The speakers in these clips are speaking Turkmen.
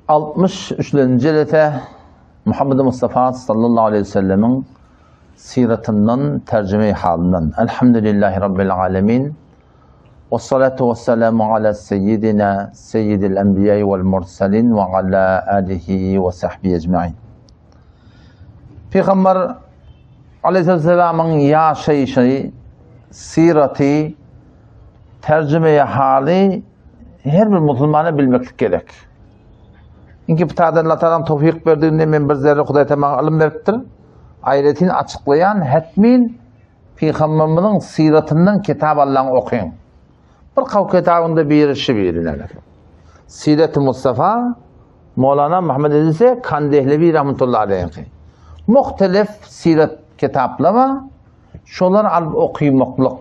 63-nji jelese Muhammed Mustafa sallallahu aleyhi ve sellemiň syratyndan, terjime halyndan. Elhamdülillahi Rabbil alemin. Ve salatu ve selamu ala seyyidina seyyidil enbiya vel mursalin ve ala alihi ve sahbihi ecmain. Peygamber aleyhisselamyň ýaşaýşy, syraty, terjime haly her bir musulmana bilmeklik gerek. Çünki bu taýdan Allah Taala towfik berdiginde men bir zerre Hudaý Taala maňa ylym beripdir. Aýratyn açyklaýan hetmin Pygamberimiziň syratyndan kitap Allaň okyň. Bir kaw kitabynda biri şu biri näme. Sirat-i Mustafa Mowlana Muhammed Idrisi Kandehlewi rahmetullahi aleyhi. Muhtelif sirat kitaplar bar. Şolary alyp okymaklyk.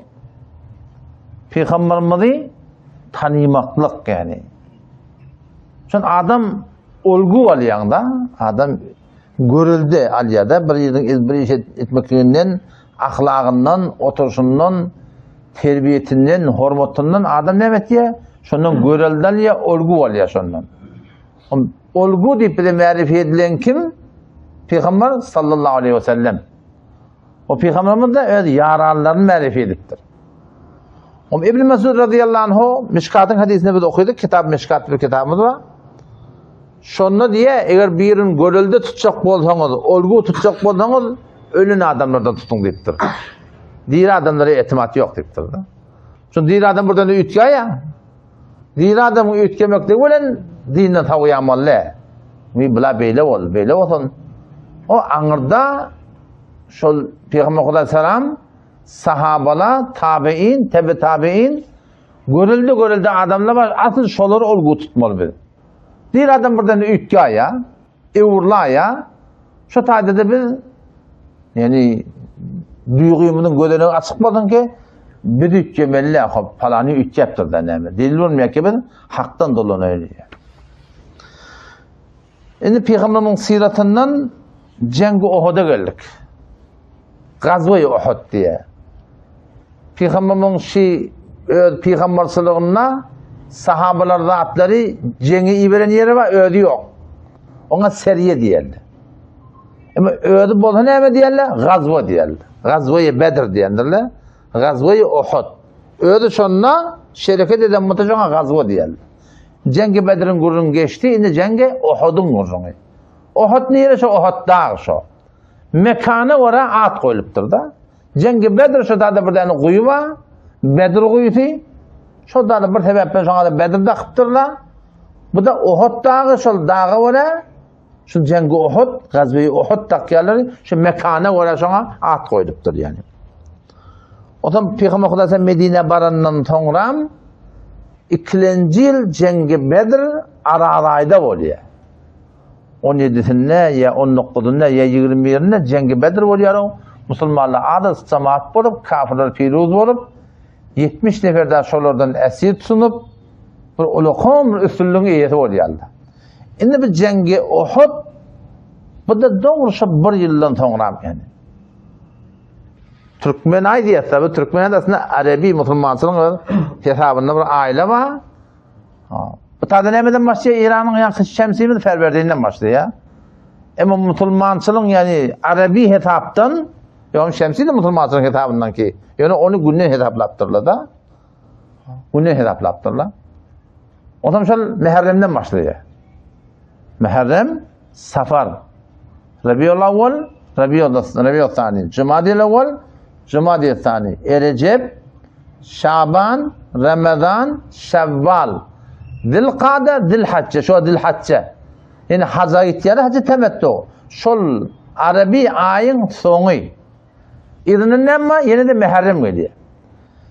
Pygamberimizi tanymaklyk ýagny. Şon adam olgu alýaňda, adam görelde alýar-da, bir ýeriň bir iş etmekliginden, ahlagyndan, oturşyndan, terbiýetinden, hormatyndan adam näme etýär? Şondan görelde alýar, olgu alýar şondan. Olgu diýip bize märifi edilen kim? Pygamber sallallahu aleyhi ve sellem. O Pygamberimiz de öz ýaranlaryny märifi edipdir. Om İbn Mesud radıyallahu anhu Mişkat'ın hadisini biz okuyduk. Kitap Mişkat bir kitabymyz bar. Şonda diýe, eger birini görelde tutjak bolsaňyz, olgu tutjak bolsaňyz, ölen adamlardan tutuň diýipdir. Diri adamlara etimat ýok diýipdir. Şun diri adam birden üýtgäýär. Diri adamyň üýtgemekligi bilen dinden sowýamaly. Mi bula beýle bol, beýle bolsun. O aňyrda şol Pygamber Hudaý salam sahabala, tabiin, tebi tabiin görüldi görüldi adamlar bar. Asyl şolary olgu tutmaly biz. Diri adam birden üýtgäýär. Öwrülaýa. Şu taýda-da biz ýani duýgymyzyň gözenegi açyk bolsun ki, biz üýtgemeli, hop, palany üýtgäpdir da näme. Delil bolmaýar ki biz hakdan dolanaýly. Indi pygamberimiň syratyndan Jengi Ohuda geldik. Gazwy Uhud diýe. Pygamberimiň şi öz pygamberçiliginde sahabalar zatlary jeňe iberen ýeri bar, özi ýok. Oňa seriýe diýerler. Emma özi bolsa näme diýerler? Gazwa diýerler. Gazwy Bedr diýendirler. Gazwy Uhud. Özi şonda şereket eden bolsa şoňa gazwa diýerler. Jeňgi Bedriň gürrüňi geçdi, indi jeňgi Uhudyň gürrüňi. Uhud nire şo Uhud dag şo. Mekana görä at goýlupdyr-da. Jeňgi Bedr şo dagda bir däne guýy bar. Bedr guýusy. Şo dagda bir sebäpden şoňa da Bedr dakypdyrlar. Bu da Uhud dagy şol daga görä şu Jeňgi Uhud, Gazwe Uhud dakýarlar. Şu mekana görä şoňa at goýlupdyr ýani. Ondan Pygamber Hudaý sen Medine barandan soňram ikilenji ýyl Jeňgi Bedr Araz aýda bolýar. On ýedisinde ýa on dokuzynda ýa 21 birinde Jeňgi Bedr bolýar. Musulmanlar az jamaat bolup, kafirler piruz bolup, 70 nefer da şolardan esir tutunyp, bir ulakan bir üstünligiň eýesi bolýarlar. Indi bu Jeňgi Uhud bu da dogry şu bir ýyldan soňra ýani. Türkmen aý diýýär, bu türkmen aslynda arabi musulmançylygyň öz hesabynda bir aýla bar. Bu taýda nämeden başlaýar? Eýranyň ýaňky şemsimiz Ferwerdinden başlaýar. Emma musulmançylygyň ýani arabi hesapdan, ýogam şemsi de musulmançylygyň hesabyndan ki, ýöne ony günden hesaplapdyrlar da. Günden hesaplapdyrlar. Ondan şol Muharremden başlaýar. Muharrem, Safar, Rabiul awwal, Rabiul Rabiul sani, Jumadil awwal, Jumadil sani, Recep, Şaban, Ramazan, Şevval, Zilkada, Zilhacce, şu Zilhacce. Yani haca gitýär, hacı temettu. Şol Arabi aýyň soňy. Yzyndan näme bar? Ýene-de Muharrem gelýär.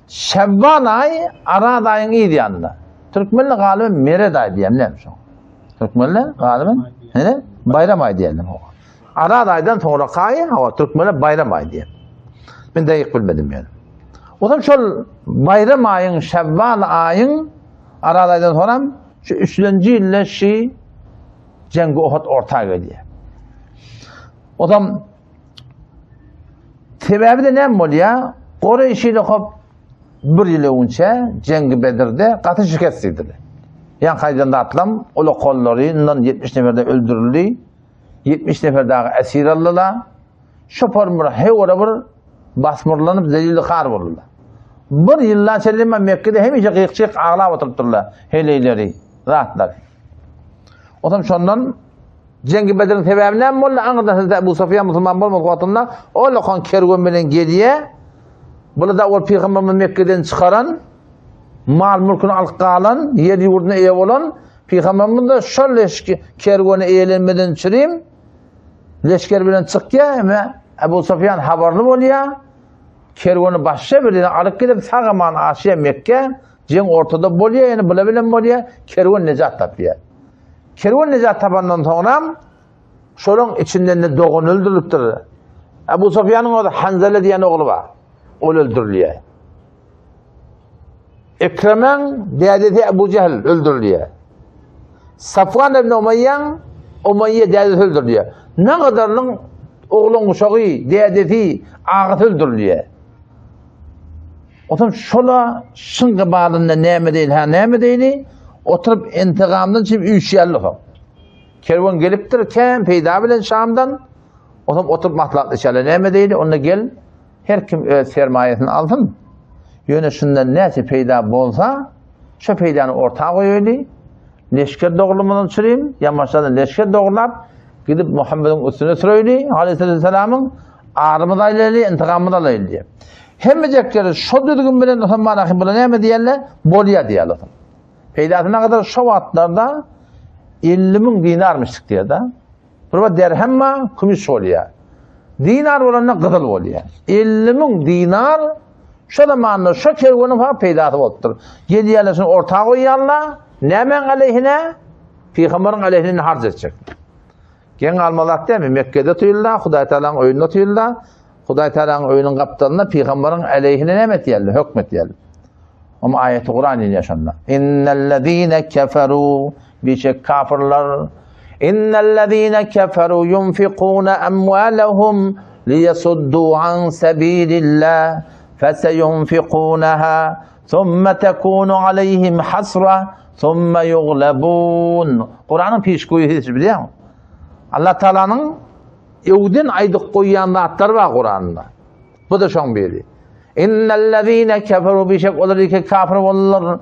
Şewwal aýy Araz aýyň yz ýanynda. Türkmenler galyban Meret aýy diýýär, näme şoň? Türkmenler galyban hene Baýram aýy diýýärler. Araz aýdan soňra aýy, hawa, türkmenler Baýram aýy diýýär. Men daýyk bilmedim ýöne. Ondan şol Baýram aýyň, Şewwal aýyň Araz aýdan soňra şu üçlenji ýylda şi Jeňgi Uhud orta gelýär. Ondan Sebäbi de näme bolýar? Goreýşi hop bir ýyl öňçe Jeňgi Bedirde gaty şikest diýdiler. Ýaňky aýdan zatlam ol okanlaryndan 70 nefer-de öldürildi. 70 nefer dagy esir aldylar. Şopar bir hewara bir basmyrlanyp zelil har boldular. Bir ýyldan çenli Mekgede hemişe gyk-çyk aglap oturypdyrlar heleýleri, zatlary. Otam şondan Jengi Bedriň sebäbi näme boldy? Aňyrdan Hazreti Ebu Sufýan musulman bolmadyk wagtynda ol okan kerwen bilen gelýär. Bular da ol pygamberimizi Mekgeden çykaran, mal mülküni alyp galan, ýer ýurduna eýe bolan pygamberimiz de şol leşki kerweni eýelenmeden çürim leşger bilen çykýar, eme Ebu Sufýan habarly bolýar. Kerweni başga birine alyp gidip sag-aman aşýar Mekge, jeň ortada bolýar, ýene bula bilen bolýar, kerwen nejat tapýar. Kerwen nejat tapandan soňram şolaň içinden-de dogany öldürilipdir. Ebu Sufýanyň özi Hanzala diýen ogly bar. Ol öldürilýär. Ekremeň dädesi Ebu Jehl öldürilýär. Safwan ibn Umaýýaň Umaýýa dädesi öldürilýär. Ne gadarynyň ogluň uşagy, dädesi, agasy öldürilýär. Otam şola şyň gybalynda näme deýli, ha näme deýli, oturyp intigamdan çyp üýşýärler soň. Kerwen gelipdir, kän peýda bilen Şamdan, otam oturyp maslahatlaşýarlar, näme deýli, onda gel, her kim öz sermaýasyny alsyn. Ýöne şundan näçe peýda bolsa, şo peýdany orta goýaýly, leşger dogrulamadan çyryň, ýamaşladan leşger dogrulap, gidip Muhammediň üstüne süreýli, aleyhisselamyň arymyzy aýlaýly, intigamymyzy alaýly diýip. Hemmejekleri şo düzgün bilen musulman ahim bula näme diýerler? Bolýar diýerler. Peýdasy ne kadar şo wagtlarda 50 müň dinarmyşdyk diýer-de. Bir wagt derhem bar, kümüş bolýar. Dinar bolanda gyzyl bolýar. 50 müň dinar şo zamanda şo kerweniň ha peýdasy bolupdyr. Gelýärler şuny orta goýýarlar. Nämäň aleyhine? Pygamberiň aleyhine harç etjek. Geň galmaly zat dälmi? Mekgede otyrlar, Hudaý Tagalaň öýünde otyrlar. Hudaý Tagalaň öýüniň gapdalynda pygamberiň aleýhine näme etýärler? Hökm etýärler. Om aýaty Kuran inýär şonda. Innellezine keferu bişek kafirler. Innellezine keferu yunfikuna amwalahum liyasuddu an sabilillah feseyunfikunaha thumma tekunu aleyhim hasra thumma yughlabun. Kuranyň peşgöýüsi bilýäňmi? Allah Taalanyň Öwden aýdyp goýýan zatlary bar Kuranda. Bu da şoň biri. Innellezine keferu bişek olar ki kafir boldular.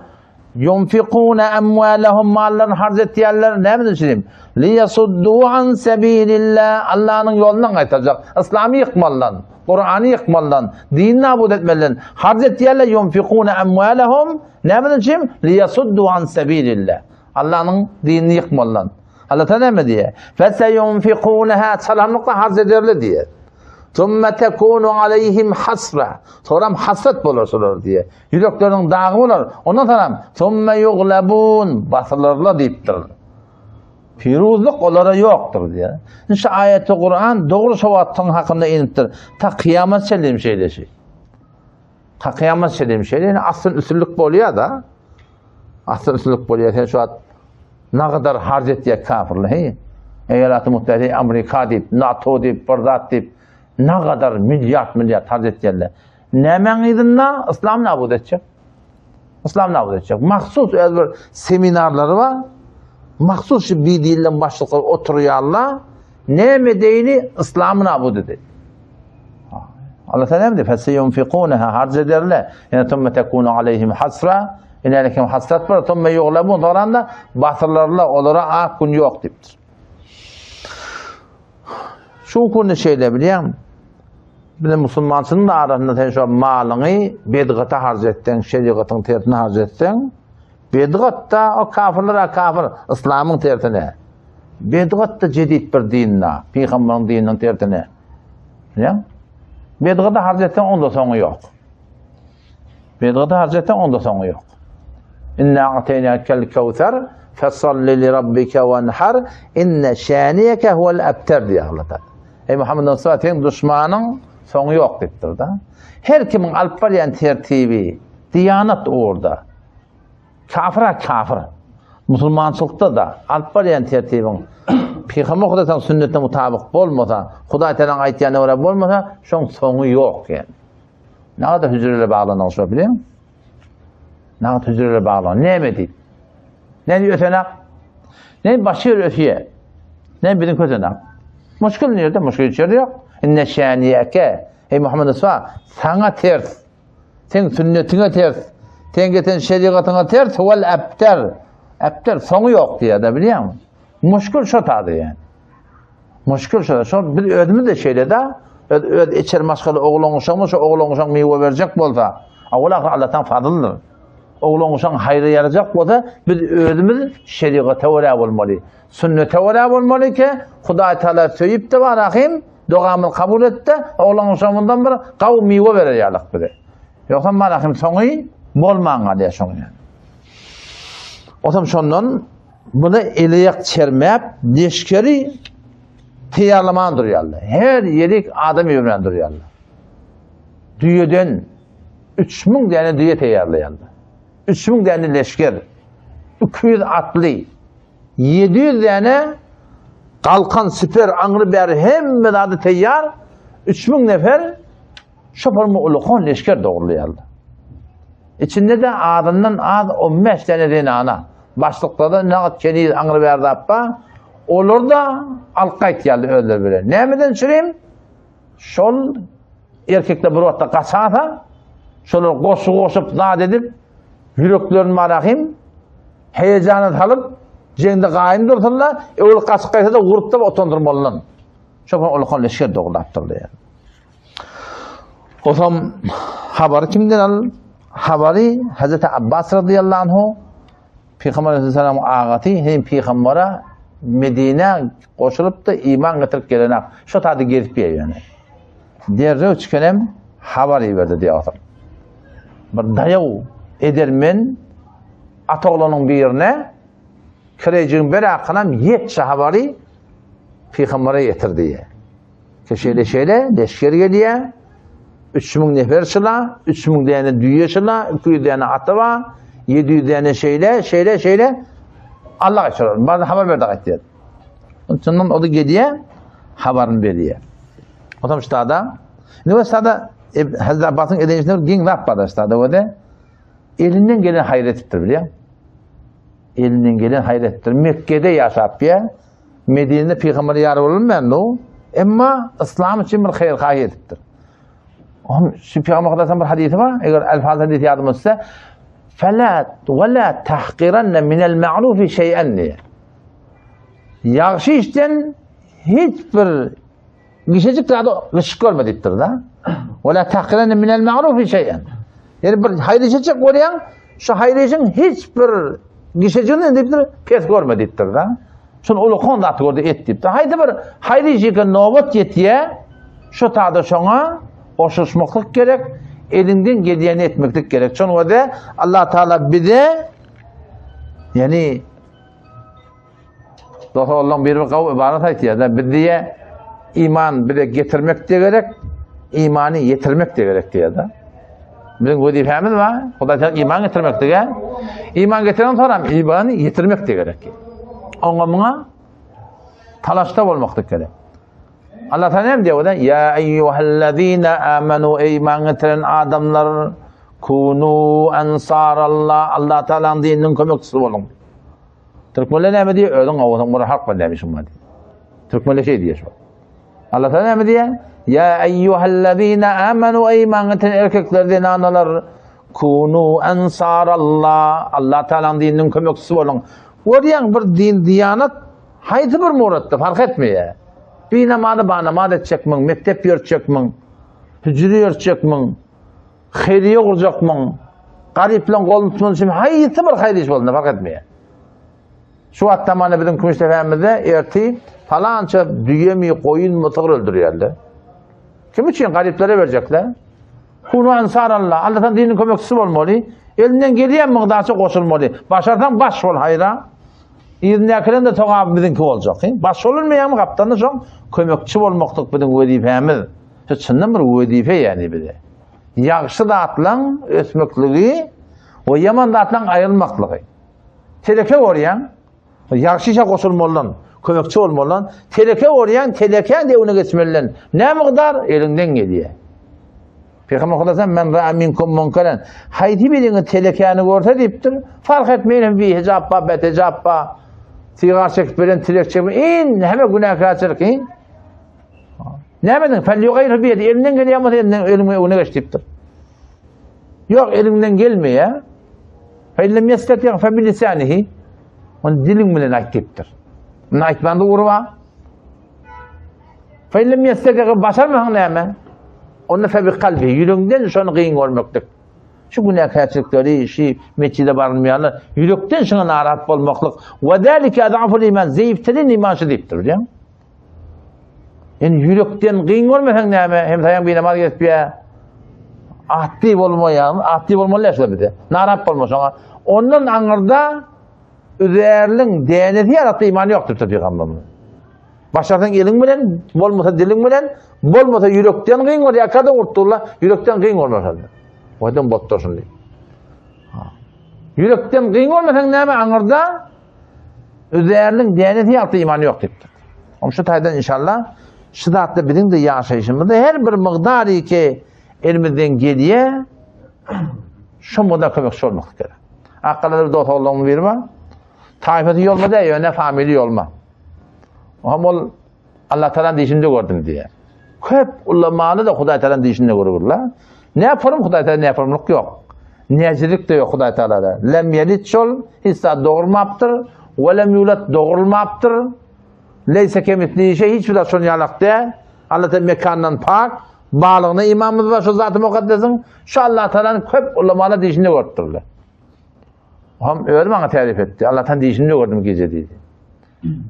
Yunfikuna amwalahum mallaryny harç etýärler. Näme üçin? Liyasuddu an sabilillah. Allah'yň ýolundan gaýtarjak. Islamy ýykmalydan, Kurany ýykmalydan, dini nabut etmelidan harç etýärler. Yunfikuna amwalahum näme üçin? Liyasuddu an sabilillah. Allah'yň dinini ýykmalydan. Allah Teala näme diýýär? Feseyunfikunaha çalamlykda harç ederler diýýär. Thumma tekunu aleyhim hasra. Soram hasrat bolar şolar diýýär. Ýürekleriniň dagy bolar. Ondan soram thumma yuglabun basylarlar diýipdir. Piruzlyk olara ýokdur diýýär. Şu aýaty Kur'an dogry şo wagtyň hakynda inipdir. Ta kyýamat çenli şeýle şey. Ta kyýamat çenli şeýle. Yani asıl üstünlik bolýar da. Asıl üstünlik bolýar. Sen şu wagt Nagadar harç etýär kafirler, heý. Eýalaty Muttahide Amerika diýip, NATO diýip, bir zat diýip, nagadar milliard milliard harç etýärler. Nämäň yzynda? Yslam nabut etjek. Yslam nabut etjek. Mahsus öz bir seminarlary bar. Mahsus şu bir dilden başlyklar oturýarlar. Näme edeýini Yslamy nabut edeli. Allah Teala näme diýip, "Feseyunfikunaha" harç ederler. Ýene "Tumme tekunu aleyhim hasra" Ine kim hasrat bar, "Tumme yuglabun" soranda basylarlar, olara ak gün ýok diýipdir. Şu günde şeýle bilýän, bize musulmançynyň arasynda sen şu malyňy bedgata harç etseň, şerigatyň tersine harç etseň, bedgatda o kafirler kafir, yslamyň tersine. Bedgat-da jedid bir dinna, pygamberiň dininiň tersine. Bilýäň? Bedgata harç etseň onda soňy ýok. Bedgata harç etseň onda soňy ýok. Inna a'taýnakel kewser fesalli li rabbike wenhar inne şaniyeke huwel abtar diýýär Allah Taala. Ey Muhammed Mustafa seň duşmanyň soňy ýok diýipdir da. Her kimiň alyp barýan tertibi, diýanat ugurda Kafir-a kafir. Musulmançylykda-da alyp barýan tertibiň Pygamber Hudaýyň sünnetine mutabyk bolmasa, Hudaý Tagalaň aýtýanyna görä bolmasa, şoň soňy ýok ýani. Näde hüjreler baglandygy şo bilýäňmi? Näde hüjreler baglan? Näme diýip? Näme ösenak? Näme başga ýer ösýär? Näme biziň kösenak? Muşkul nirde? Muşkul hiç ýerde ýok. Inne şäniýeke. Ey Muhammed Mustafa, saňa ters. Sen sünnetiňe ters. Sen getiren şerigatyňa ters. Huwel ebter. Ebter soňy ýok diýýär-de bilýäňmi? Muşkul şo taýda ýani. Muşkul şo. Şo biz özümiz de şeýle-de. Öz, öz içer maşgala oglan uşagmy, şo oglan uşak miwe berjek bolsa, awal ahyr Allahdan fazyldyr. Oglan uşagyň haýra ýarajak bolsa, biz özümiz şerigata görä bolmaly. Sünnete görä bolmaly ki, Hudaý Taala söýüp-de bar ahim, dogamyzy kabul etdi, oglan uşagymyzdan bir gawy miwe berer ýalyk bize. Ýogsam bar ahim soňy bolman galýar şoň ýaly. Otam şondan muny eleýak çermäp, leşgeri teýýarlaman durýarlar. Her ýerik adam ibermän durýarlar. Düýeden 3000 däne düýe teýýarlaýarlar. 3000 däne leşger, 200 atly, 700 däne galkan, siper, aňry bäri hemme zady teýýar, 3000 nefer şoparmy ulukan leşger dogrulaýarlar. Içinde-de azyndan az 15 däne zenana, başlyklarda nagt keniz aňry bäri zat bar, olar-da alyp gaýtýarlar özleri bilen. Nämeden çürim? Şol erkekler bir wagtda gaçarsa, şolar goşgy goşup, zat edip, ýüreklerini marahym heýejana salyp, jeňde gaýym dursunlar, öwül gaçyp gaýsa-da urup-da otandyrmalylar. Şopan ulukan leşger dogrulapdyrlar. Osam habary kimden al? Habary Hazreti Abbas radıyallahu anhu Pygamber aleyhisselamyň agasy hem pygambere Medinä goşulypdy, iman getirip gelenak. Şo taýda gezip ýörýän. Derrew çykanem habar iberdi diýýär. Bir daýaw edermen at oglanyň birine kirejigiň ber akynam ýetşe habary pygambere ýetir diýýär. Ki şeýle şeýle leşger gelýär. 3000 nefer şyla, 3000 däne düýe şyla, 200 däne aty bar, 700 däne şeýle, şeýle, şeýle. Allah aýtşar. Bana habar berdi gaýtýar. Şundan o da gelýär, habaryny berýär. Otam ştada. Indi o ştada Hazreti Abbasyň eden işinde bir giň zat bar ştada o da. Elinden gelen haýyr etipdir bilýän. Elinden gelen haýyr etipdir. Mekke'de ýaşap ýa, Medinede pygamber ýar bolunmaýan bu. Emma yslam üçin bir haýyr-haý edipdir. Ohm şu pygamber Hudaýdan bir hadisi bar. Eger el-faz hadisi ýadyma düşse, Fela we la tahqiranna minel ma'rufi şey'en diýär. Ýagşy işden hiç bir gişejik zady gyşyk görme diýipdir da. We la tahqiranna minel ma'rufi şey'en. Ýani bir haýyr iş etjek bolýaň, şu haýyr işiň hiç bir gişejigini diýipdir, pes görme diýipdir da. Şunu ulukan zat gördi et diýipdir. Haýsy bir haýyr işe nobat ýetýär, şu tada şoňa goşuşmaklyk gerek, eliňden gelýäni etmeklik gerek. Şonuň özi Allah Taala bize ýani Dost-oglanlaryň biri bir gawy ybarat aýtýar-da, biz diýýär, iman bize getirmek de gerek, imany ýetirmek de gerek diýýär-de. Biziň wezipemiz bar, Hudaý Taala iman getirmek diýýär. Iman getiren soň hem imany ýetirmek de gerek. Oňa muňa talaşda bolmak da gerek. Allah Taala näme diýýär? Ya eyyuhellezine amenu iman getiren adamlar kunu ensarallah Allah Taala'nın dininiň kömekçisi boluň. Türkmenler näme diýýär? Özüň owazyň bir halk bar näme işiň bar diýýär. Türkmenler şey diýýär şu. Allah Taala näme diýýär? Ya eyyuhellezine amenu iman getiren erkekler, zenanalar kunu ensarallah. Allah Taala'nın dininiň kömekçisi boluň. Görýäň bir din diýanat haýsy bir muratda fark etmeýär. Bir namazy ba namaz etjekmiň, mekdep ýörtjekmiň, hüjre ýörtjekmiň, Xeýriýe gurjakmyň, garyplaryň goluny tutmak üçin haýsy bir haýyr iş bolsun, fark etmeýär. Şu wagt tamany biziň Kümüşdepämizde erti palança düýemi, goýunmy, sygyr öldürýärler. Kim üçin? Garyplara berjekler. Kunu ansarallah. Allah'tan dinin kömekçisi bolmaly. Elinden gelýän mygdarça goşulmaly. Başarsaň baş bol haýra. Yzyndakilerin de sogaby biziňki boljak. Baş bolunmaýarmy gapdalda şoň kömekçi bolmaklyk biziň wezipemiz. Şu çyndan bir wezipe ýani bize. Ýagşy zatlaň ösmekligi we ýaman zatlaň aýrylmaklygy. Teleke bolýaň, ýagşy işe goşulmalydan, kömekçi bolmalydan, teleke bolýaň, telekäň döwüne geçmelinden. Näme mukdar eliňden gelýär. Pygamber Hudaýdan men ra'a minkum munkaren. Haýsy biriňiz telekäni görse diýipdir. Fark etmeýin hem bi hijab ba, bet hijab ba. Sigar çekip bilen tilek çekip in heme günäkärçilik in. Näme ediň? Fel yugaýyr bi elinden gelýän bolsa elinden eliňe öňüne geç diýipdir. Ýok, eliňden gelmeýär. Fe illem yestati fe bi lisanihi. Ony diliň bilen aýt diýipdir. Muny aýtman da ugry bar. Fe illem yestati başarmasaň näme? Onda fe bi kalbi, ýüregiňden şony gyn görmeklik. Şu günäkärçilikleri, şu mesjide barylmaýanlar ýürekden şuňa narahat bolmaklyk. Ve zalika adaful iman, zeýiftirin iman şu diýipdir, bilýäňmi? Ýani ýürekden gyn görmeseň näme? Hem saýaň bir namaz geçýär. Atdy bolmaýar, atdy bolmaly şo bize. Narap bolma şoňa. Ondan aňyrda üzerliň dänesi ýaratdy iman ýokdur pygamberimiz. Başarsaň eliň bilen, bolmasa diliň bilen, bolmasa ýürekden gyn gör, ýa-da urtdular, ýürekden gyn görmesen. Oýdan botdur şuny. Ýürekden gyn görmeseň näme aňyrda Üzerliň dänesi ýagty iman ýok diýipdir. Oň şu taýdan inşallah şu zatda biziň de ýaşaýşymyzda her bir mygdary ki elimizden gelýär şu mygdar kömekçi bolmak gerek. Akgalada bir dost oglanymyz biri bar. Taýfasy ýolma däl, ýöne famili ýolma. Hem ol Allah Taala diýişinde gördüm diýýär. Köp ulamany da Hudaý Taala diýişinde görürler. Ne form Hudaý Taala ne formluk ýok. Näjilik de ýok Hudaý Taalada. Lem yelit şol hiç zat dogurmapdyr, we lem yulat dogurmapdyr. Leyse kemisli şey hiç bir zat şon ýalak däl. Allah Taala mekandan pak, balygyna imanymyz bar şu zaty mukaddesiň. Şu Allah Taalanyň köp ulamany diýişinde görüpdirler. Hem özi maňa tarif etdi. Allah Taala diýişinde gördüm gije diýdi.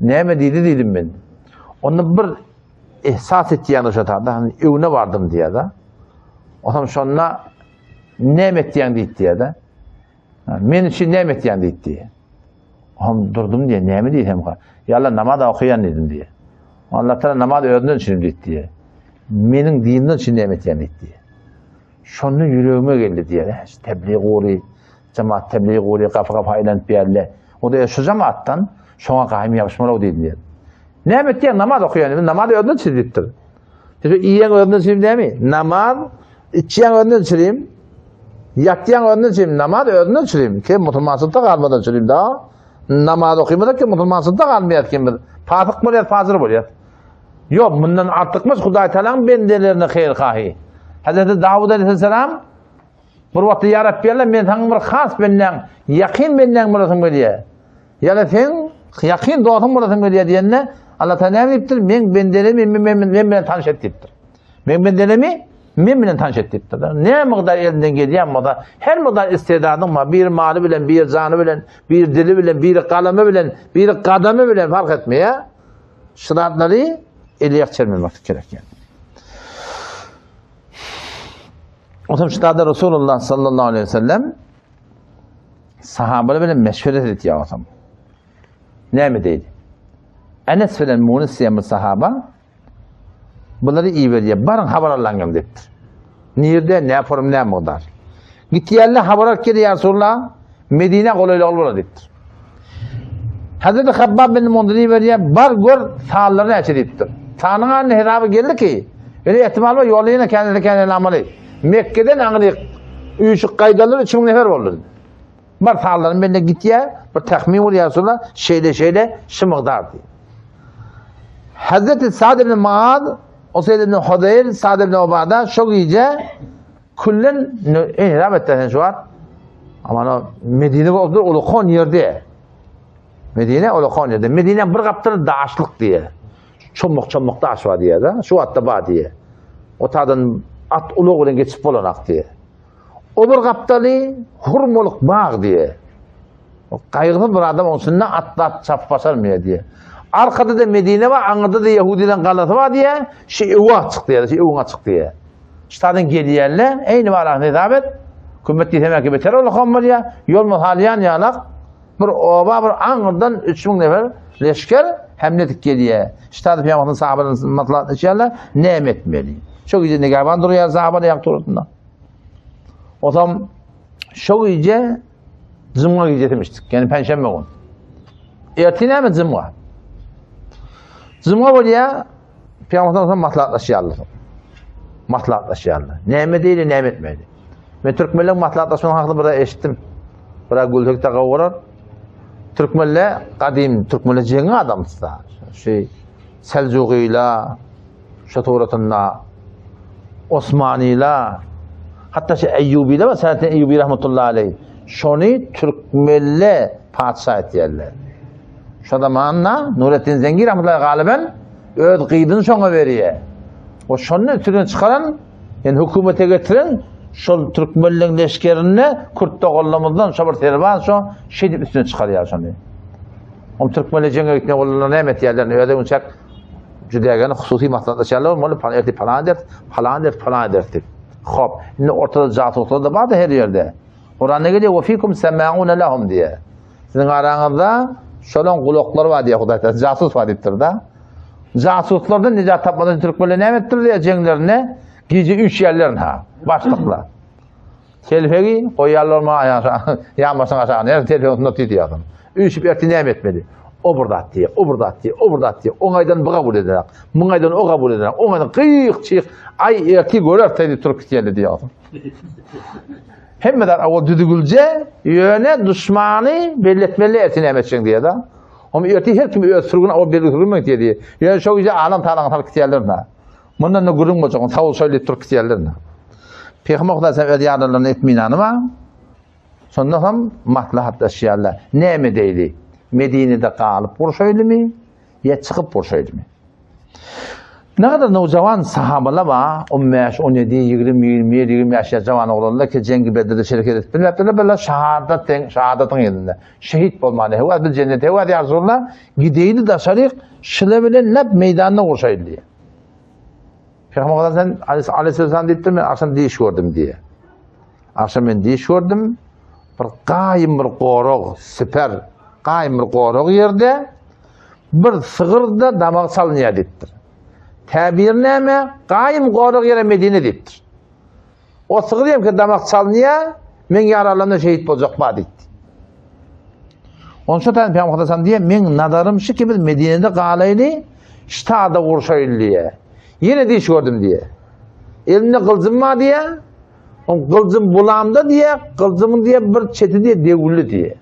Näme diýdi diýdim men. Onda bir ihsas etýän şo taýda, hani öwne bardym diýýär-de. Onam şonda näme etýän diýdi diýýär-de. Men üçin näme etýän diýdi diýýär. Hem durdum diýýär, näme diýsem ha. Ýa Allah namaz okaýan diýdim diýýär. Allah Taala namaz özünden üçin diýdi diýýär. Meniň dinimden üçin näme etýän diýdi diýýär. Şonda ýüregime geldi diýýär. Tebliğ gury, Jemaat tebliğ gury gapy-gapy aýlanyp ýärle. O da şu jemaatdan şoňa gaýym ýapyşmaly diýdi diýýär. Näme etýän namaz okaýan diýdi. Namaz özünden çiz diýipdir. Şu iýen özünden çiz dämi? Namaz içýän özünden çirim. Ýatýan özünden çirim. Namaz özünden çirim. Kim musulmançylykda galmadan çirim da. Namaz okymasa kim musulmançylykda galmaýar kim biz. Fasyk bolýar, fajyr bolýar. Ýok, mundan artykmyş Hudaý Taalanyň bendelerine haýyr-hahy. Hazreti Dawud aleyhisselam Bir wagtda ýa Rabbi Allah men saňa bir has bendäň, ýakyn bendäň bolasym gelýär. Ýa-da seň ýakyn dostuň bolasym gelýär diýende Allah Taala näme diýipdir? Meň bendelerimi men, men, men bilen tanyş et diýipdir. Meň bendelerimi men bilen tanyş et diýipdir. Ne mukdar elinden gelýän bolsa, her mukdar istedadyň bar, bir maly bilen, bir jany bilen, bir dili bilen, bir galamy bilen, bir gadamy bilen fark etmeýär. Şu zatlary elýek çelmemek gerek yani. Otam şutada Resulullah sallallahu aleyhi ve sellem sahabalar bilen meşweret etýär otam. Näme diýdi? Enes bilen Munis diýen bir sahaba bulary iberýär. Baryň habar alaň gel diýipdir. Nirde, ne form, ne mukdar. Gitýärler habar alyp gelýär Resulullah Medine golaýlagyl bolar diýipdir. Hazreti Habbab bin Munzir iberýär, bar gör sanlary näçe diýipdir. Sanyň anyny hesaby geldi ki, ýöne ehtimal bar ýolda ýene känede känede amaly. Mekgeden aňryk üýşük gaýdanlar 3000 nefer boldy. Bar sanlaryň bende gitýär, bir tahmin bolýar Resulullah, şeýle şeýle şu mukdar diýip. Hazreti Sa'd ibn Muaz, Usayd ibn Hudayr, Sa'd ibn Ubada şu gije Küllen ihram etdi sen şu wagt. Aman Medine boldy, ulukon ýerde. Medine ulukon ýerde. Medine bir gapdyr daşlyk diýe. Çommak çommak daş bar diýe da. Şu wagtda bar diýe. O tadan at ulag bilen geçip bolanak diýe. O bir gapdaly hurmalyk bag diýe. Gaýgysyz bir adam oň içinde at-at çapyp başarmaýar diýe. Arkada-da Medine bar, aňyrda-da Ýehudileň galasy bar diýe. Şu öwe açyk diýe, şu öwüň açyk diýe. Ştadyň gelýänle, eýni barasyny hesap et. Kümmet diýsem ýa beter olakam bolýar. Ýol masalýan ýalak bir oba bir aňyrdan 3000 nefer leşger hemle edip gelýär. Ştady pyýamasyň sahabalaryň maslahat içýärler, näme etmeli? Şo gije negaban durýar sahabalar ýak turasynda. Otam şo gije Jumga gijesimişdik, ýani penşenbe gün. Ertir näme jumga? Jumga bolýar, Pygamberimiz maslahatlaşýarlar. Maslahatlaşýarlar. Näme diýeli, näme etmeli? Men türkmenleň maslahatlaşmagy hakynda biraz eşitdim. Biraz gülsek de gowy bolar. Türkmenler gadym türkmenler jeňi adamsy. Şu Seljugyla şu suratynda Osmanyla hatda şu Eýýubylar we Selahattin Eýýuby rahmetullahi aleyh şony türkmenler patyşa etýärler. Şo zamanda Nurettin Zengi rahmetullahi galyben öz gyzyny şoňa berýär. O şony üstüne çykaran, yani hökümete getiren şol türkmenleň leşgerinde kürt doganlarymyzdan şo bir serbaz şo şeýdip üstüne çykarýar şony. Oň türkmenler jeňe gitmek bolanda näme etýärler? Özüň çak jüdägeni hususy maslahatlaşýarlar, muny falan ertir falan ederis, falan ederis, falan ederis diýip. Hop, indi ortada jasuslar da bardy her ýerde. Kuranda gelýär, "Ve fikum semauna lahum" diýe. Siziň araňyzda şolaň gulaklary bar diýe Hudaý Taala, jasus bar diýipdir da. Jasuslardan nijat tapmadan üçin türkmenler näme etdir diýe jeňlerinde gije üýşýärler ha, başlyklar. Telpegi goýýarlar ma aýaşa, ýanbaşyň aşagyna, ýa telpegi üstünde otyr diýýär. Üýşüp ertir näme etmeli? O bir zat diýýär, o bir zat diýýär, o bir zat diýýär. Oň aýdan bu kabul ederek, muň aýdan o kabul ederek, oň aýdan gyýyk çyk, aý ertir görer diýip turup gitýärler diýýär. Hemme zat awal düzgülje, ýöne duşmany belli etmeli ertir näme etjek diýýär-de. Oň ertir her kim öz sürgün awal belli sürgün diýýär. Ýöne şo gije alam talaňy salyp gitýärler-de. Mundan da gürrüň boljak, sag bol şeýle durup gitýärler. Pygamber Hudaý sen öz ýaralaryna etminany bar. Şonda hem maslahatlaşýarlar. Näme edeýli? Medinede galyp urşaýlymy ýa çykyp urşaýlymy? Ne kadar nowjawan sahabalar bar, 15, 17, 20, 21, 25 ýaş jawan oglanlar ki Jengi Bedirde şereket edip bilmepdirler, birler şahadat deň, şahadatyň ýerinde. Şehit bolmany hewas bil jennete hewas ýa Resulallah, gideýli daşaryk, şile bilen lap meýdanda urşaýly diýýär. Pygamber sen aleyhisselam diýipdir, men akşam diş gördüm diýe. Akşam men diş gördüm. Bir gaýym bir gorag, siper, gaýym bir gorag ýerde bir sygyrda damak salynýar diýipdir. Täbir näme? Gaýym gorag ýere Medine diýipdir. O sygyr hem ki damak çalynýar, men ýaralandan şehit boljak ba diýdi. Onça tane Peygamber Hasan diýe, men nazarym şu ki biz Medine'de galaýly, ştada urşaýly diýe. Ýene diş gördüm diýe. Elimde gyljym bar diýe. O gyljym bulamda diýe, gyljymyň diýe bir çeti diýe dewüldi diýe.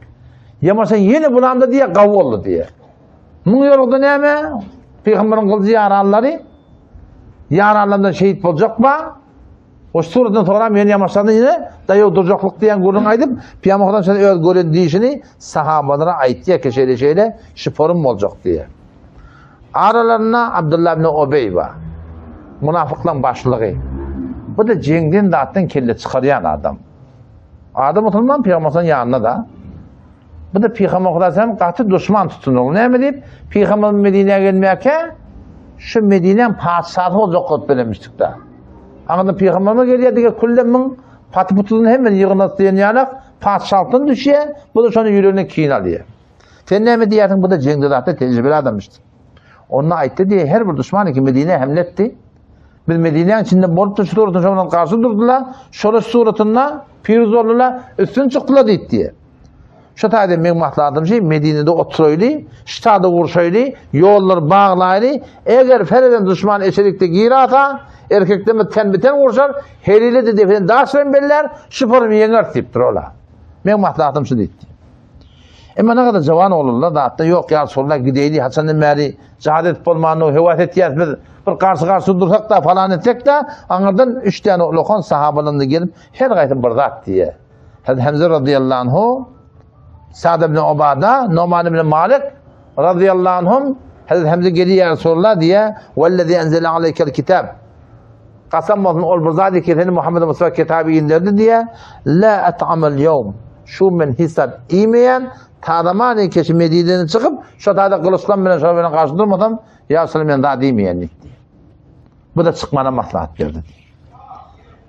Ýamasa ýene bulamda diýe gaw boldy diýe. Muň ýolunda näme? Peygamberin gyljy ýaranlary ýaranlardan şehit boljak ba. O suratdan soňra men ýamaşanda ýene daýaw durjaklyk diýen gürrüň aýdyp, Pygamber Hudaý şeýle öz gören diýişini sahabalara aýtýar ki, şeýle şeýle şiporym boljak diýýär. Aralarynda Abdullah ibn Ubeý bar. Munafyklaryň başlygy. Bu da jeňden zatdan kelle çykarýan adam. Adam musulman Pygamberimiziň ýanynda da. Bu da Pygamber Hudaý hem gaty duşman tutundy. Näme diýip, Pygamber Medinä gelmäkä şu Medinäň patyşasy boljak bolup bilemişdik-de. Aňyrdan pygamberimiz gelýär diýýär, külle müň paty-putusyny hemme ýygnat diýen ýalak patyşalykdan düşýär, bu da şony ýüregine kin alýar. Sen näme diýýärsiň, bu da jeňde zatda tejribeli adamyşdy. Onda aýtdy diýýär, her bir duşman ki Medinä hemle etdi. Biz Medinäň içinde bolup şu suratynda şoňa garşy durdular, şola suratynda piruz boldular, üstün çykdylar diýdi diýýär. Şu taýda meň maslahatym şi, Medinede oturaýly, ştada urşaýly, ýollary baglaýly, eger fereden duşman eşelikde girasa, erkeklerimiz ten-biten urşar, helile-de depeden daş bilen bellär, şu forum ýeňeris diýipdir ola. Meň maslahatym şu diýipdir. Emma ne kadar jawan oglanlar zatda ýok ýa Resulullah gideýli, haçandan bäri jihad edip bolmanyny höwes etýäs biz, bir garşy-garşy dursak-da, falan etsek-de, aňyrdan üç däne ulakan sahabalarynda gelip, her gaýsy bir zat diýýär. Hazreti Hamza radıyallahu anhu, Sa'd ibn Ubada, Numan ibn Malik radıyallahu anhum Hazreti Hamza gelýär Resulullah diýe, "Wellezî enzele aleykel kitab." Kasam bolsun ol bir zat ki seni Muhammed Mustafa kitaby inderdi diýe, "La at'amal ýewm." Şu men hisap iýmeýän, tazamany keşi Medineden çykyp, şu taýda gylyçlam bilen şo bilen garşy durmasam, ýa Resulullah men zat iýmeýän diýdi. Bu da çykmana maslahat berdi.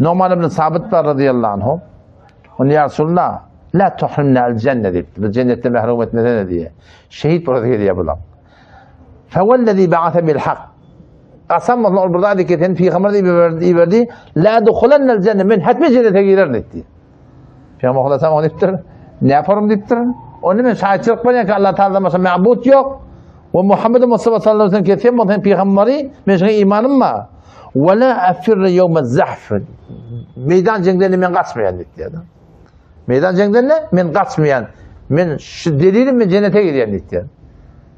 Numan ibn Sabit bar radıyallahu anhu. Onu ya Resulullah la tuhrimna el cenne diýipdi. Biz cennetden mehrum etmesene diýe. Şehit bolası gelýär bular. Fevellezî ba'ase bil hak. Kasam olsun ol bir zat ki sen peygamber diýip iberdi. La duhulennel cenne men hatmi cennete girerin diýdi. Peygamber Hudaý onu diýipdir. Ne yaparım diýipdir. Onu men şahitçilik bolýan ki Allah Teala başga ma'bud ýok. We Muhammed Mustafa sallallahu aleyhi ve sellem sen bolsaň pygamberi, men şoňa imanym bar. Ve la afirre yevme zahf. Meydan jeňden men gaçmaýan diýdi. Meydan jeňden men gaçmaýan. Men şu delilim men cennete girýän diýdi.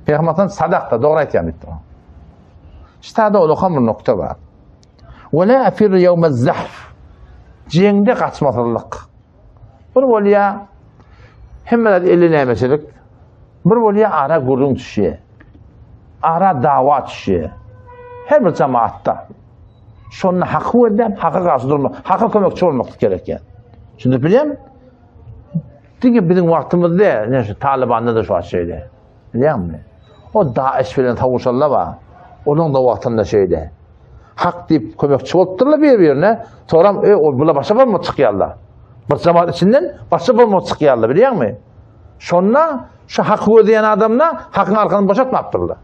Peygamber sadakda dogry aýtýan diýdi. Ştada ol okan bir nokta bar. Ve la afirre yevme zahf. Jeňde gaçmasyzlyk. Bir bolýa hemmeler eli nämeçilik. Bir bolýa ara gürrüň düşýär. Ara dawa düşýär. Her bir jemaatda. Şonda haky gözläp, haka garşy durmak, haka kömekçi bolmak gerek ýa. Şimdi bilýän, diňe biziň wagtymyzda, ne şu Talibanda da şu şeýle. Bilýäňmi? O Daeş bilen savaşanlar bar. Onuň da wagtynda şeýle. Hak diýip kömekçi bolupdyrlar bir-birine. Soram, e, ol bula başa bolmak çykýarlar. Bir jemaat içinden başa bolmak çykýarlar, bilýäňmi? Şonda şu haky gözleýän adamlar hakyň arkasyny boşatmapdyrlar.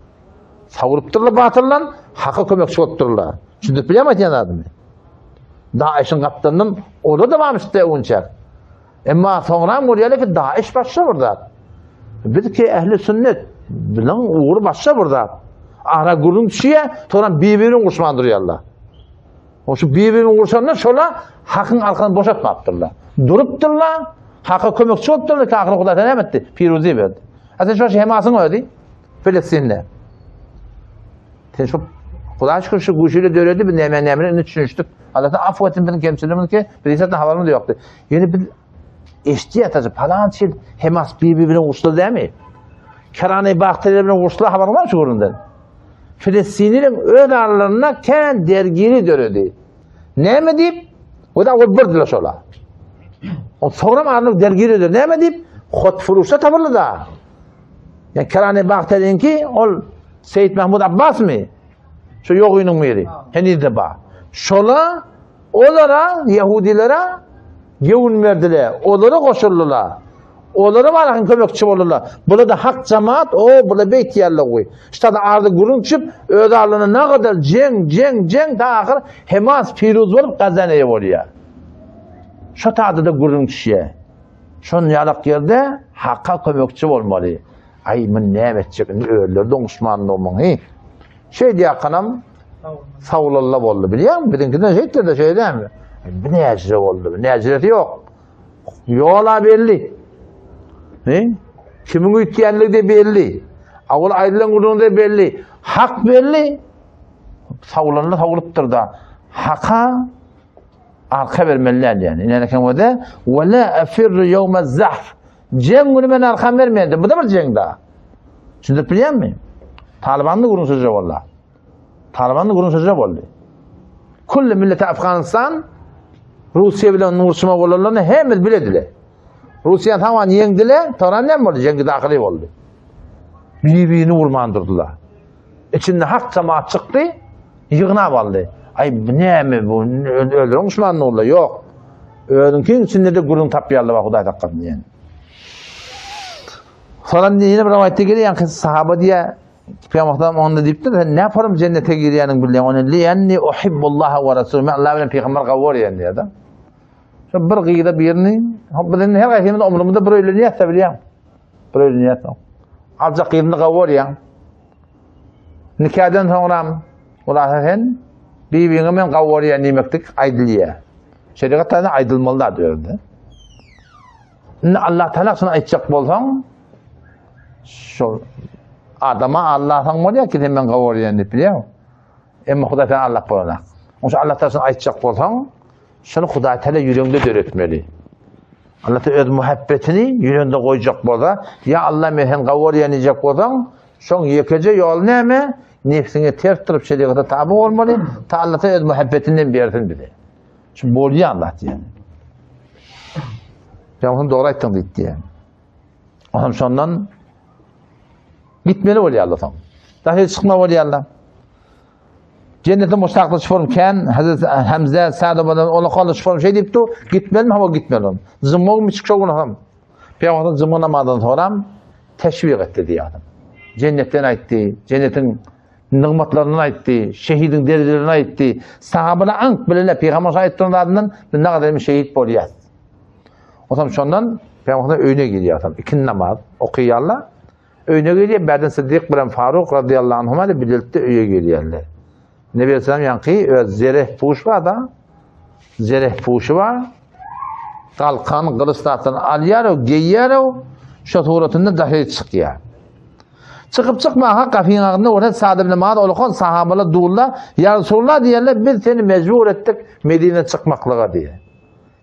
Sawurypdyrlar batyldan, haka kömekçi bolupdyrlar. Düşündirip bilýärmi aýtýan zadymy? Daeşiň gapdalyndan ola da barmyş onça. Emma soňram görýärler ki Daeş başga bir zat. Biz ki ehli sünnet, biziň ugry başga bir zat. Ara gürrüň düşýär, soňram bir-birini uruşman durýarlar. O şu bir-birini uruşanda şola hakyň arkasyny boşatmapdyrlar. Durupdyrlar, haka kömekçi bolupdyrlar ki ahyry Hudaý näme etdi? Piruzi berdi. Ha sen şu Hemasyň özi Filistin'de. Sen şu Hudaý şükür şu güýçli döredi, biz näme näme indi düşünişdik. Allah afw etsin biziň kemçiligimiz ki, biz hiç habarymyz ýokdy. Ýöne biz eşitýär tazy palançy ýyl Hemas bir bilen uruşdy dämi? Kerane Bakteriýa bilen uruşdy habaryň bar şu gürrüňden. Filistinleriň öz aralarynda kän dergiri döredi. Näme diýip? O da ol birdiler şola. O soňra aralyk dergiri döredi. Näme diýip? Hot furuşda tapyldy da. Yani Kerane Bakteriýinki ol Seýit Mahmud Abbasmy? Şu ýogynyň biri. Henizde bar. Şola olara, ýahudilere gewün berdiler. Olara goşuldylar. Olara barakyň kömekçi boldular. Bular da hak jemaat, o bular beýt ýerler goý. Ştada ardy gürrüň çyp, öz aralarynda nagadar jeň, jeň, jeň ta ahyr Hemas piruz bolup Gazany eýe bolýar. Şo taýda da gürrüň düşýär. Şon ýalak ýerde haka kömekçi bolmaly. Aý, muny näme etjek, indi özleri doňuşmandygymy, hi. Şeý diýýärkanam, sawlalla boldy, bilýäňmi? Biziňkiden şeýtdi-de, şeý dälmi? Bu näjire boldy, bu näjiresi ýok. Ýol-a belli. Hi? Kimiň üýtgänligi-de belli. Awal aýdylan gürrüň-de belli. Hak belli. Sawlanda sawulypdyr-da. Haka arka bermeli däl ýani. Ine eken wede, "Ve la afirru yawma zahf." Jeň güni men arkam bermeýän. Bu da bir jeň da. Düşündirip bilýärmi? Talibanly gürrüň sözi boldy. Talibanly gürrüň sözi boldy. Kulli milleti Afganistan Russiýa bilen uruşma bolanlaryny hemmesi bilediler. Russiýa taman ýeňdiler, soňra näme boldy? Jeňgi dahyly boldy. Bir-birini urman durdular. Içinde hak jamaat çykdy, ýygnap aldy. Aý, bu näme bu? Öldüren duşman boldy. Ýok. Özüňkiň içinde de gürrüň tapýarlar bak Hudaý saklasyn diýen. Soňra ýene bir rowaýatda gelýär, ýaňky sahaba diýýär, Pygamber onda diýipdir, sen näme forum jennete girýäniň bilýän, ony liýenni uhibbullaha we rasul. Men Allah bilen pygamber gawy görýän diýýär-de. Şu bir gyza birini, biz indi her haýsymyz ömrümizde bir öýlenýäs-de bilýän. Bir öýlenýäs. Aljak gyzyny gawy görýän. Nikadan soňram Ulasa sen bibiňe men gawy görýän diýmeklik aýdylýar. Şerigat taýdan aýdylmaly zat özünde. Indi Allah Taala şunu aýtjak bolsaň, şol adama Allah'dan bolýar ki sen men gawy görýän diýip bilýär. Emma Hudaý sen Allah bolana. Onuň Allah Taala şunu aýtjak bolsaň, şunu Hudaý Taala ýüregiňde döretmeli. Allah Taala öz muhabbetini ýüregiňde goýjak bolsa, ýa Allah men sen gawy görýän diýjek bolsaň, Şoň ýekeje ýoly näme? Nefsiňe ters durup şerigata taby bolmaly, ta Allah Taala öz muhabbetinden bersin bize. Şu bolýar Allah diýen. Ýa dogry aýtdyň diýdi diýen. Onam şondan gitmeli bolýar Allah soň. Dahy çykma bolýar Allah. Cennete muştakly şform kän, Hazreti Hamza, Sa'd ibn Ola kaly şform şey diýipdi, gitmelimi, hawa gitmeli. Zymmagymy çykşa günahım. Peygamber juma namazyndan soňram teşwik etdi diýýär adam. Jennetden aýtdy, jennetiň nygmatlaryndan aýtdy, şehidiň derejelerini aýtdy. Sahabalar aňk bilenler Peygamber aýtdyran zadyndan biz nagadyr hem şehit bolýas. Otam şondan Peygamber öýüne girýär adam. Ikindi namaz okaýarlar. Öýüne gelýär, bärden Siddik bilen Faruk radiyallahu anhuma da bilelikde öýe gelýärler. Nebi Aleyhisselam ýaňky öz zereh puş bar da, zereh puşy bar. Galkan gylyç zatdan alýar, o geýýär, o şo suratynda daşary çykýar. Çykyp çykmaka gapyň agzynda görse Sad ibn Muaz olakan sahabalar durlar. Ýa Resulullah diýerler, biz seni mejbur etdik Medine çykmaklyga diýer.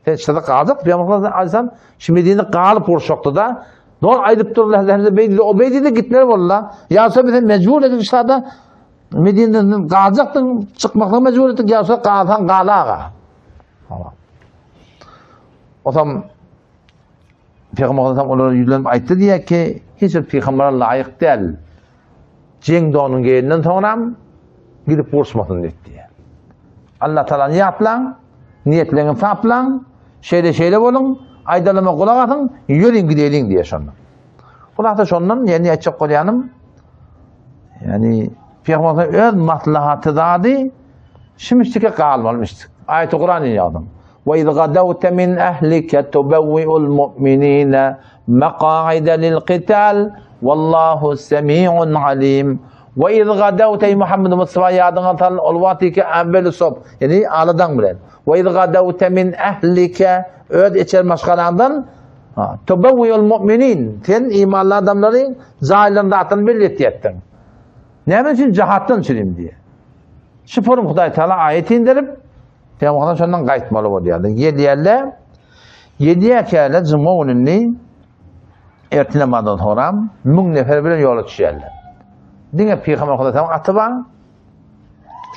Sen şurada galdyk, Peygamber Aleyhisselam şu Medine galyp urşakdy da. Don aýdyp durlar, Hazreti Beýdi, o Beýdi de gitmeli boldular. Ýa Resulullah biz seni mejbur etdik şurada Medine'den galjakdyň, çykmaklyga mejbur etdik, ýa Resulullah galsaň galaga. Otam Peygamber Aleyhisselam olara ýüzlenip aýtdy diýýär ki, hiç bir pygambere laýyk däl. Jeň donuň geýenden soňram gidip uruşmasyn diýdi diýýär. Allah Taalany ýatlaň, niýetleňi saplaň, şeýle-şeýle boluň, aýdalyma gulak asyň, ýörüň gideliň diýýär şonda. Hulasa şondan ýani aýtjak bolýanym, ýani Peygamber öz maslahaty zady şimişdike galmalymyşdyk. Aýaty Kur'an ýazdyň. Ve iz gadawte min ehlike tubewwi'ul mu'minine maqa'ide lil qital wallahu semi'un alim. Ve iz gadawte ey Muhammed Mustafa ýadyňa sal ol wagty ki awweli sob, ýani aladaň bilen. Ve iz gadawte min ehlike öz içer maşgalaňdan tubewwi'ul mu'minin sen imanly adamlary jaýlaryny zatlaryny belli etýärdiň. Näme üçin jahatdan üçin diýe. Şu forum Hudaý Taala aýat indirip Pygamberimiz şondan gaýtmaly bolýardy. Gelýärler. Gelýärkäler juma gününi ertir namazdan soňra 1000 nefer bilen ýola düşýärler. Diňe Pygamber Hudaýyň aty bar.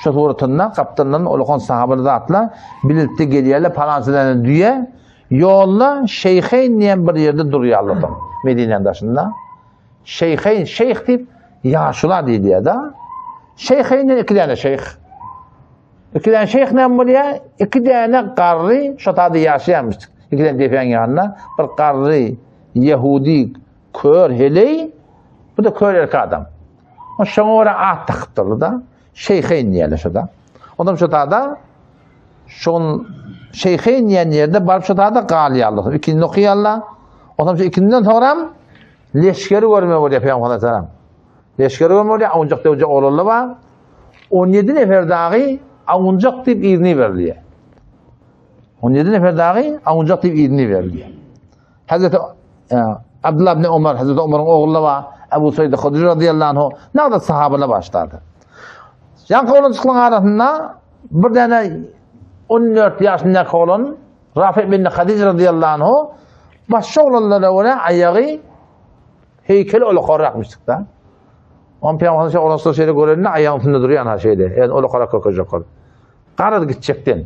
Şu suratynda gapdalyndan ulakan sahabalar zatlar birlikde gelýärler. Palançydan düýe ýolda Şeýheýn diýen bir ýerde durýarlar. Medinäniň daşynda. Şeýheýn, şeýh diýip ýaşula diýilýär-de. Şeýheýn iki däne şeýh. Iki däne şeýh näme bolýar? Iki däne garry şo taýda ýaşaýarmyş. Iki däne depäň ýanynda bir garry ýehudi kör heleý, bu da kör erkek adam. O şoňa görä at dakypdyrlar da. Şeýheýn diýýärler şo-da. Ondan şo taýda şol Şeýheýn diýen ýerde baryp şo taýda galýarlar. Ikindi okaýarlar. Ondan şu ikinden soňram leşgeri görmek bolýar Pygamber sallallahu Leşgeri görmek bolýar, awunjak döwjek oglanlar bar. 17 nefer dagy awunjak diýip yzyny berilýär. 17 nefer dagy awunjak diýip yzyny berilýär. Hazreti e, Abdullah ibn Omar, Hazreti Omaryň ogly bar, Abu Said Hudri radhiyallahu anhu, näde sahabalar başlady. Ýaňky oglanjyklaryň arasynda bir däne 14 ýaşyndaky oglan Rafi ibn Hadij radhiyallahu anhu başga oglanlara görä aýagy heýkel ulukarrakmyşdyk-da. On Peygamber şeýle oglançylar şeýle görende aýagyň üstünde durýan ha şeýle. Yani ulukarak kökejek ol. Garaz gitjekden.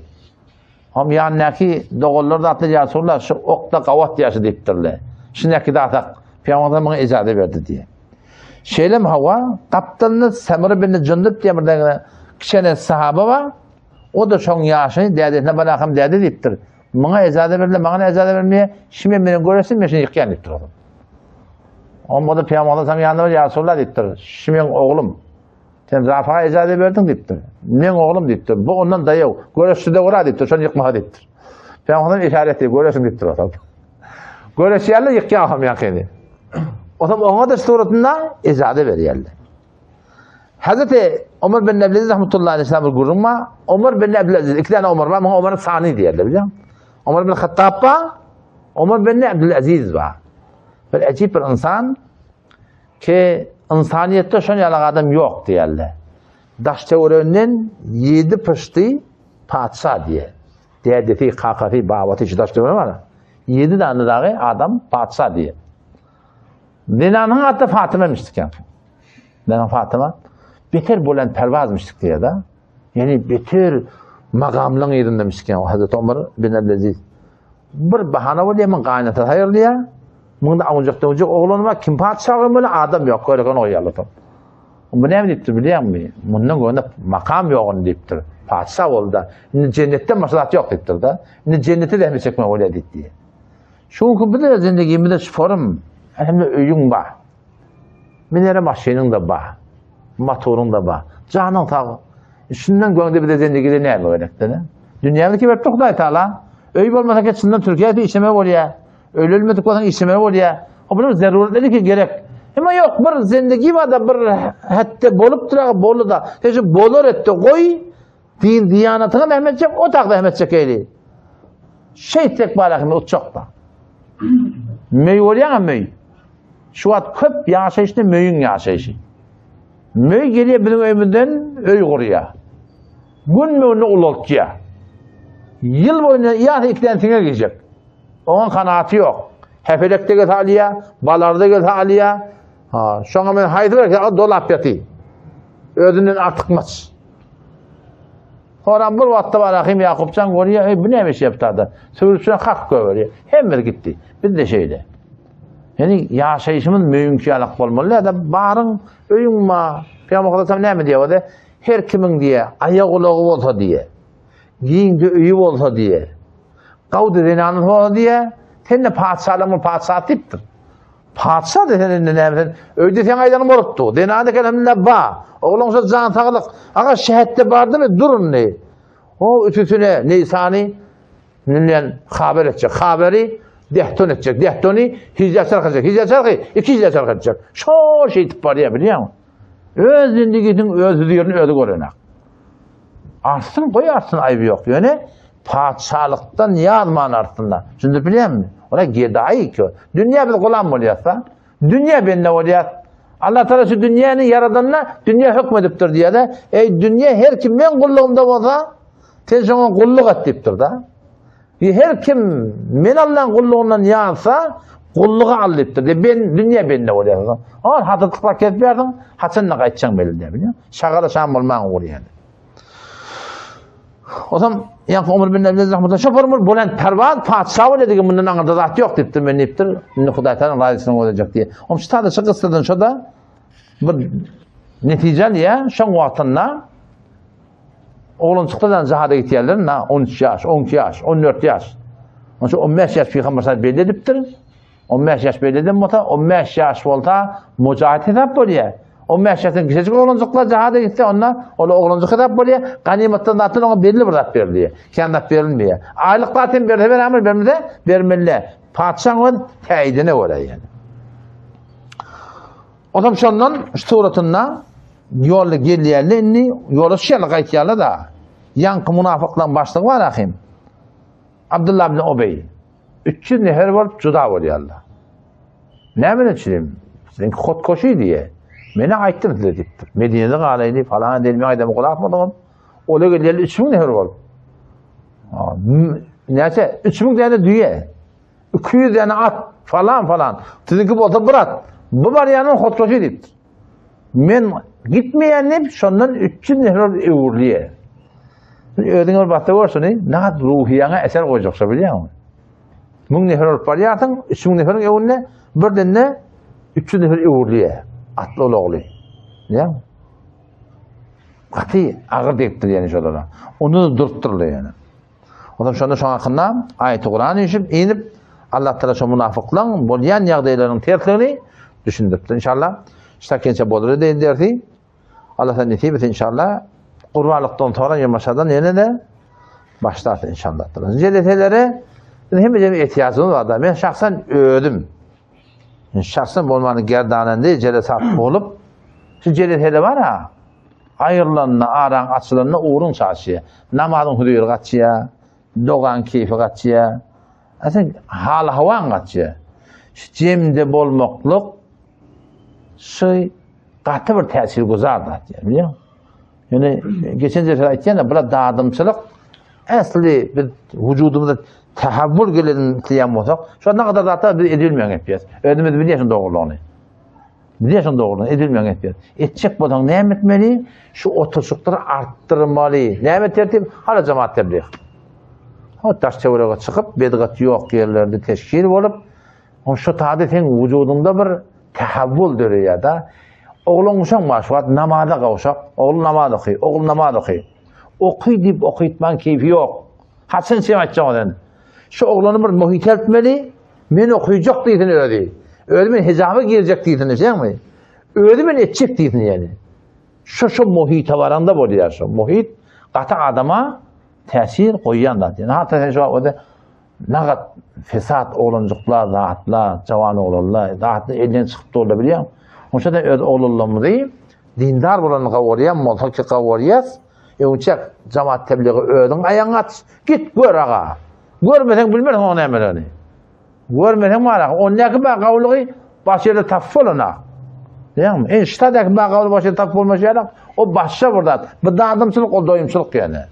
Hem ýanyndaky doganlar zatlar ýa Resulullah şu okda gawat ýaşy diýipdirler. Şunäki zatak Peygamber muňa ijaza berdi diýe. Şeýle hawa gapdalynda Samir bin Jundub diýen bir däne kiçene sahaba bar. O da şoň ýaşyny dädesine balakam däde diýipdir. Muňa ijaza berdi, maňa ijaza bermeýär. Şime meni göresin, men şunu ýykýan diýipdir. Onda da Peygamber sallam ýanyna bar, ýa Resulullah diýipdir. Şu meň oglum. Sen Rafaga ijaza berdiň diýipdir. Meň oglum diýipdir. Bu ondan daýaw. Göreşde gora diýipdir. Şony ýykmaga diýipdir. Peygamber işaret etdi, göreşin diýipdir o. Göreşýärler, ýykýar hem ýakyny. Otam oňa da suratynda ijaza berýärler. Hazreti Omar bin Abdülaziz rahmetullahi aleyhi bir gürrüň bar. Omar bin Abdülaziz, iki tane Omar bar, muňa Omar Sani diýerler, bilýän. Omar bin Hattab bar, Omar bin Abdülaziz bar. Bir acip bir insan ki insaniyetde şon ýaly adam ýok diýerler. Daş töwereginden ýedi pyşdy patyşa diýer. Dädesi, kakasy, babasy şu daş töweregi bar. Ýedi dany dagy adam patyşa diýer. Zenanyň ady Fatyma emişdik. Zenan Fatyma beter bolan perwazmyşdyk diýer da. Ýani beter magamlyň ýerinde Hazreti Omar bin Abdülaziz. Bir bahana bolýar, men gaýynata haýyrlaýar. Munda awunjak döwjek oglan bar, kim patyşa bolmaly, adam ýok, köreken goýýarlar. Bu näme diýipdir bilýäňmi? Mundan görne makam ýok diýipdir. Patyşa boldy. Indi jennetden başga zat ýok diýipdir da. Indi jennete de çekme bolýar diýipdi. Şu günki biz zindigimizde şu forum, hem de öýüň bar. Minere maşynyň da bar. Motoryň da bar. Janyň sag. Şundan göňde bize zindigide näme gerekdi? Dünýäni kim beripdi Hudaý Taala? Öý bolmasa geç şundan Türkiýede işleme bolýar. Öýlenmedik bolsaň işleme bolýar. O bular zerur ki gerek. Emma ýok bir zindigi barda bir hetde bolupdyr aga boldy da. Sen şu bolar etde goý din diýanatyňa zähmet çek, o tak zähmet çekeýli. Şeýtsek barahym utjak da. Möý bolýaňa möý. Şu wagt köp ýaşaýyşda möýüň ýaşaýşy. Möý gelýär biziň öýümizden öý gurýar. Gün-güni ulaltýar. Ýyl boýuna ýa ikiden siňe gijek. Oňa kanaty ýok. Hepelek-de gelse alýar, balar-da gelse alýar. Ha, şoňa men haýsy bir dolap ýaty. Özünden artykmaç. Soram bir wagtda bar Rahim Ýakupjan görýär, eý bu näme iş ýapdy-da? Sürüçüne kak göberýär. Hemmesi gitdi. Biz de şeýle. Ýani ýaşaýşymyz möýüňki ýalak bolmaly däl-de, baryň öýüň bar. Pygamber Hudaý näme diýýär? Her kimiň diýýär, aýak-ulagy bolsa diýýär. Giňde öýi bolsa diýýär. Gawdy zenany bolsa diýýär. Sen-de patyşalaryň patyşasy diýipdir. Patyşa da sen indi näme sen? Öýde sen aýdanyň bolupdy. Zenany eken hem ba. Ogluň şo jan saglyk. Aga şähetde bardymy? Dur indi. O ütüsine Neýsany Bilen haber etjek. Haberi dehton etjek. Dehtony hijä çarh etjek. Hijä çarhy iki hijä çarh etjek. Şo şeýtip barýar bilýäňmi? Öz zindigisiniň öz hüzürini özi görenak. Artsyn, goý artsyn aýby ýok. Ýöne patyşalykdan ýazman artsynda. Düşündirip bilýärmi? Ola gedaýy ki. Dünýä biz gulam bolýarsa, dünýä bende bolýar. Allah Taala şu dünýäni ýaradanda dünýä hökm edipdir diýýär-de, Eý dünýä her kim men gullugymda bolsa, Sen şoňa gulluk et diýipdir-de. Her kim men Allaň gullugyndan ýansa, gulluga al diýipdir. De ben dünýä bende bolýarsyň. Ol hatytykla kesip ýarsyň, haçanda gaýtjaň belli däl, bilýäňmi? Şagala şam bolmaň ugur ýaly. Osam ýaňky Omar bin Abdulaziz rahmetullah şo bir bolan perwaz patyşa bolýar diýip mundan aňyrda zat ýok diýipdir men diýipdir. Indi Hudaý taala razysyny bolajak diýip. Oň şu tada şu gyssadan şo da bir netije alýar. Şoň wagtynda Oglançyklardan jihada gitýärler, na 13 ýaş, 12 ýaş, 14 ýaş. Onça 15 ýaş pygamber sallallahu belli edipdir. 15 ýaş belli eden bolsa, 15 ýaş bolsa mujahid hesap bolýar. 15 ýaşdan kiçijik oglanjyklar jihada gitse, onda ol oglanjyk hesap bolýar. Ganymatdan zatdan oňa belli bir zat berilýär. Kän zat berilmeýär. Aýlyk zat hem berse berämir, bermese bermeli. Patyşaň öz täýidine görä ýani. Otam şondan şu suratynda ýolda gelýärler indi, ýola düşýärler, gaýtýarlar-da. Ýaňky munafyklaryň başlygy bar ahim. Abdullah ibn Ubeý. 300 nefer bolup juda bolýarlar. Näme üçin? Siziňki hotkoşy diýe. Meni aýtdym size diýipdir. Medinede galaýyn diýip, falan diýip, men aýdamy gulak asmadyňyz. Ola gelýärler 3000 nefer bolup. Näçe? 3000 däne düýe. 200 däne at falan falan. Siziňki bolsa bir at. Bu barýanyň hotkoşy diýipdir. Men gitmeýän diýip, şondan 300 nefer öwrülýär. Özüňe bir basda gör şuny, nähat ruhyýaňa eser goýjak şo bilýäňmi? 1000 nefer bolup barýarsyň, 3000 neferiň öňünde birden-de 300 nefer öwrülýär. Atly ulagly. Bilýäňmi? Gaty agyr degipdir ýani şolara. Onda da durupdyrlar ýani. Ondan şonda şoň hakynda aýaty Kuran inişip, inip Allah Taala şo munafiklaryň bolýan ýagdaýlarynyň tersligini düşündiripdir. Inşallah ştakençe bolar edeýin dersi. Allah sen nesip etsin inşallah. Gurbanlykdan sonra ýylbaşadan ýene-de başlarys inşallah. Jeleselere biz hemme ihtiyacımız var da. Men şahsen özüm. Şahsen bolmany gerdanende jelesat bolup şu jelesede var ha. Aýrylanda, araň açylanda ugruň çaşýar. Namazyň huzuri gaçýar, dogaň keýfi gaçýar. Aslynda hal-hawaň gaçýar. Şu jemde bolmaklyk şu gaty bir täsir güzar zat ýa, bilýäňmi? Ýöne geçen sefer aýtýan-da, bular dadymçylyk äsli biz wujudymyzda tahavvul gelen isleýän bolsak, şonda gadar zatlar biz edilmeýän etýäs. Özümiz bilýäs şonuň dogrulygyny. Bilýän şoň dogrulygyny, edilmeýän etýär. Etjek bolsaň näme etmeli? Şu oturyşyklary artdyrmaly. Näme tertip? Hala jemaat tebliğ. O daş töwerege çykyp, bedgat ýok ýerlerde teşkil bolup, on şu tady seň wujudyňda bir tahavvul döreýär da. Ogluň uşaň bar şu wagt namaza gowşak. Ogul namaz oky, ogul namaz oky. Oky diýip okytmaň keýfi ýok. Haçan sen aýtjaň sen? Şu oglany bir muhit eltmeli, Men okuyjak diýsin özi. Özi men hijaba girjek diýsin diýseňmi? Özi men etjek diýsin ýani. Şu şu muhite baranda bolýar şu. Muhit gaty adama täsir goýýan zat. Ýani hatda sen şu wagt nagat fesat oglanjyklar, zatlar, jawan oglanlar, zatlar elden çykyp durlar bilýäň. Onça-da öz oglanlarymyzy dindar bolanyny gowurýan bolsa ki gowurýas, öňçek jamaat tebligi özüň aýagyňy aç, git gör aga. Görmeseň bilmersiň oň nämeligini. Görmeseň bar aga, ondäki bar gowulygy baş ýerde tapyp bolana. Bilýäňmi? En ştadäki bar gowulygy baş ýerde tapyp bolmaş ýaly, o başga bir zat. Bu dadymçylyk, o doýumçylyk ýöne.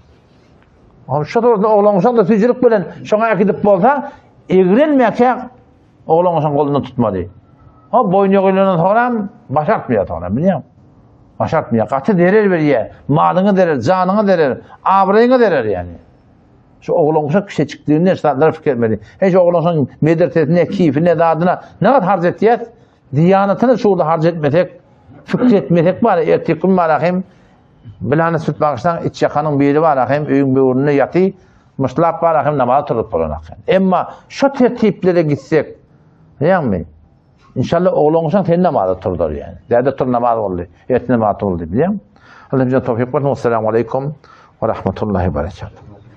Oň şu turda oglanşaň da süýjülik bilen şoňa äkidip bolsa, egrenmäkä oglanşaň golundan tutmaly. O boýun ýogylandan soňram başartmaýar soňra, bilýäňmi? Başartmaýar. Gaty zerer berýär. Malyňa zerer, janyňa zerer, abraýyňa zerer ýani. Şu oglanşa kiçijikliginde şu zatlary pikir etmeli. Heý şu oglanşaň medresesine, kifine, zadyna ne zat harç etýäs? Diýanatyny şurada harç etmesek, fikir etmesek bar, ertir gün bar hem bilany süt bagyşlaň iç ýakanyň biri bar hem öýüň böwründe ýaty, myşlap bar hem namaza turup bolanak. Emma şu tertiplere gitsek, bilýäňmi? İnşallah oglanşaň sen namaza turdar ýani. Däde tur namaz boldy, ertir namaz boldy, bilýäňmi? Allah bize towfik bersin. Assalamu aleykum we rahmetullahi we berekatuh.